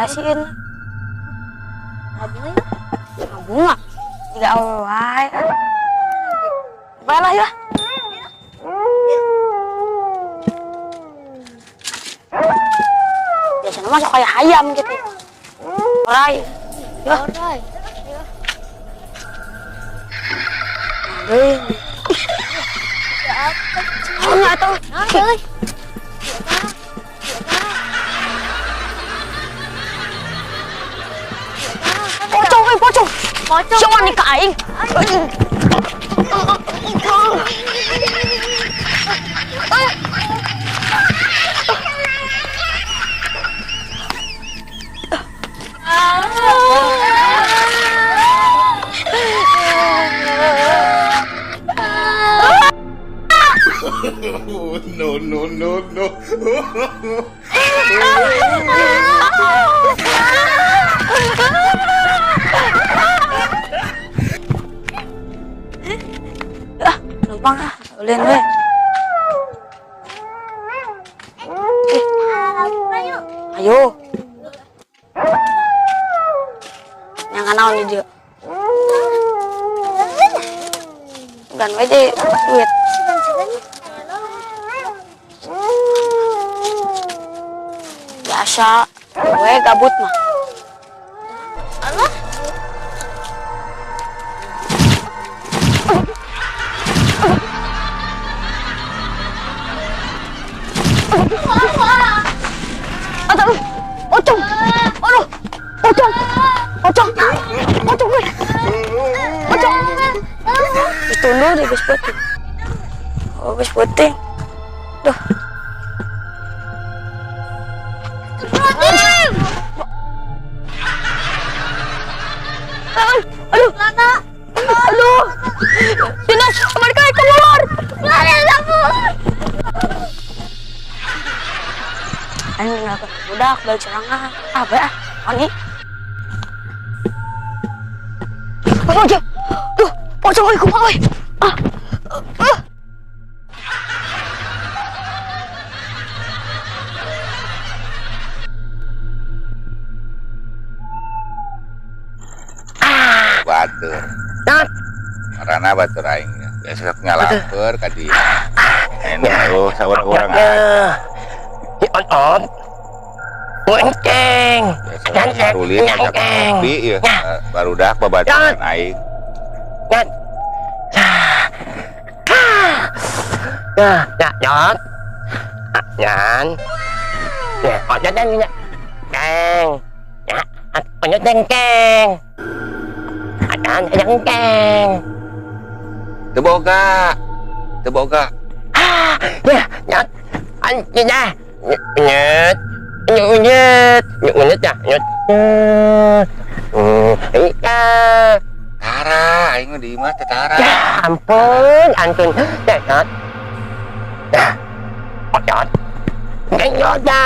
Sieun. Ngabunga ya? Ngabunga. Jiga awewe wae. Bae lah ya. Biasanya mah sok kayak hayam gitu. Orai. Ya. Orai. Aduh. Enggak tahu. Nah, euy. Pocong, euy, pocong. Pocong. Siapa nih ka aing? No, no, no, no. Ah, numpang ah, ulin we. Ayo. Yang naon di dieu? Bukan we jadi duit. Biasa, we gabut mah. Allah. Aduh, pocong. Aduh, pocong. Pocong. Pocong we. Pocong. Ditunduh deh geus peuting. Oh, geus peuting. Duh. Aduh. Aduh. Dinas, mereka keluar. Ayo nggak budak balik serangan. Ah, bae ah. Oni. Pocong. Duh, pocong euy kumaha euy. Ah. Ah. Batur. Marana batur aing. Biasa sok ngalamper ka dieu. Enak oh saur urang aja. On. Bonceng. Biasa rulin ngajak ngopi ieu. Barudak babaturan aing. Ya, ya, ya. Yan. Ya, onyot dan ya. Keng. Ya, onyot dan keng. Adan yang keng. Teu boga. Teu boga. Ah, ya, ya. An ya. Nyet. Nyet. Nyet ya, nyet. Iya. Tara, aing mah di imah teh tara. Ya ampun, antun. Ya, ya. Ya. Onyot. Nyot ya.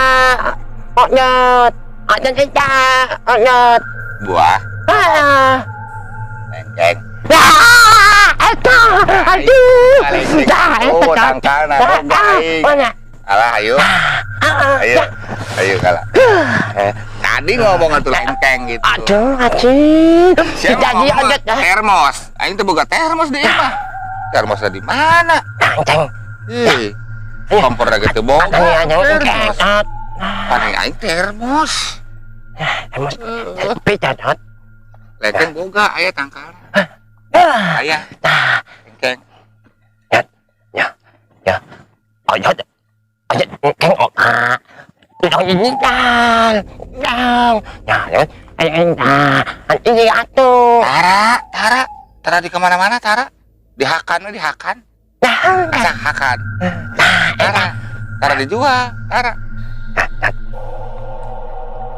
Onyot. Onyot ya. Onyot. Buah. Ah. Lengkeng. Ah, aduh. Aduh. Oh, tangkalna boga aing. Alah, ayo. Ayo. Ayo kalah. Tadi ngomong atuh lengkeng gitu. Aduh, aduh. Jadi termos. Aing teh boga termos di imah. Termosnya di mana? Lengkeng. Ih. Kompor lagi teu boga. Termos. Paling aing termos. Termos. Beda, Dot. Lengkeng boga aya tangkalna. Aya. Lengkeng. Ya. Ya. Ya. Onyot. Onyot lengkeng oka. Ini kan. Yang. Ya, ya. Ini atuh. Tara, Tara. Tara di kemana-mana, Tara. Dihakan, dihakan. Asa hakan. Tara. Tara dijual, Tara.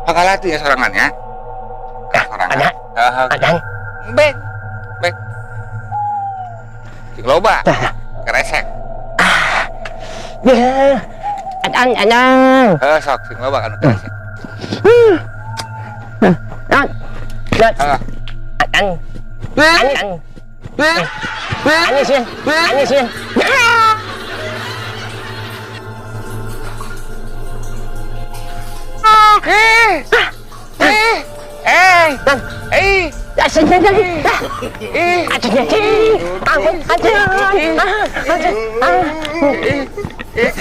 Pakalati ya sorangannya. Sorangan. Ada. Bek. Bek. Sing loba. Keresek. Ya. Adan, adan. Heuh, sok sing loba anu keresek. Adan. Adan. Adan. Anis ya. Anis ya. Eh. Eh. Eh. Eh. Eh.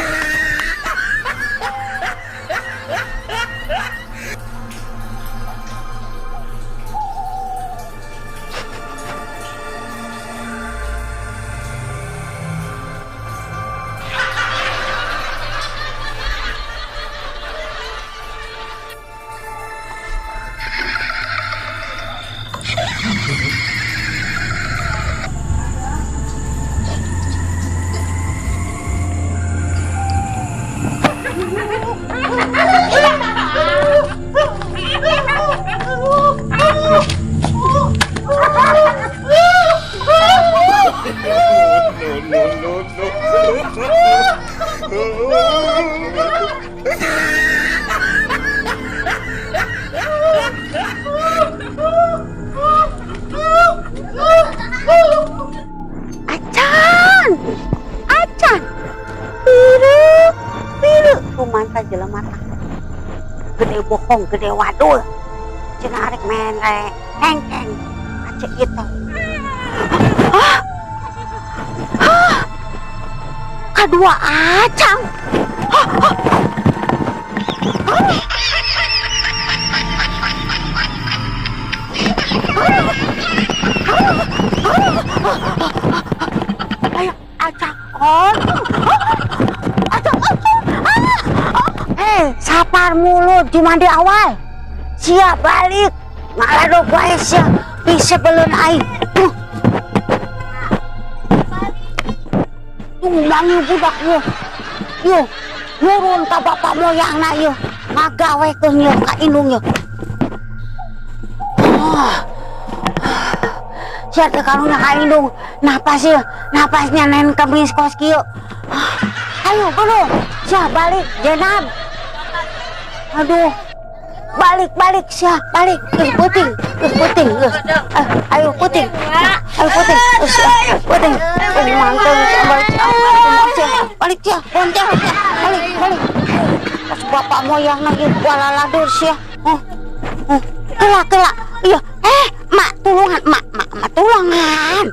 No, no, no, no. Acan, acan, biru, biru, rumanta jelema tah. Gede bohong, gede wadul. Cenah arek mere, hengkeng, aceh itu. Hah? Hah? Kadua acang. Hah? Hah? Hah? Ayo, acang, oh, acang, eh, sapar mulut di awal. Siap balik, ngaladog wae sia, bisa belun aing. Tuh. Tunggangi budak ieu. Ieu, nurun ka bapak moyangna ieu. Ngagawekeun ieu ka indung ieu. Oh. Sia teh karunya ka indung, napas ieu, napasnya nen kemis kos kieu. Ayo, bro, sia balik jenab. Aduh, balik balik sia, balik. Geus peuting, geus peuting, geus. Ayo peuting, ayo peuting, geus peuting. Oh, mantap, sia balik sia, balik sia, balik sia, bonceng sia, balik balik. Pas bapak moyang lagi walaladur sia. Oh, oh, kelak kelak. Iya, eh, mak tulungan, mak mak mak tulungan.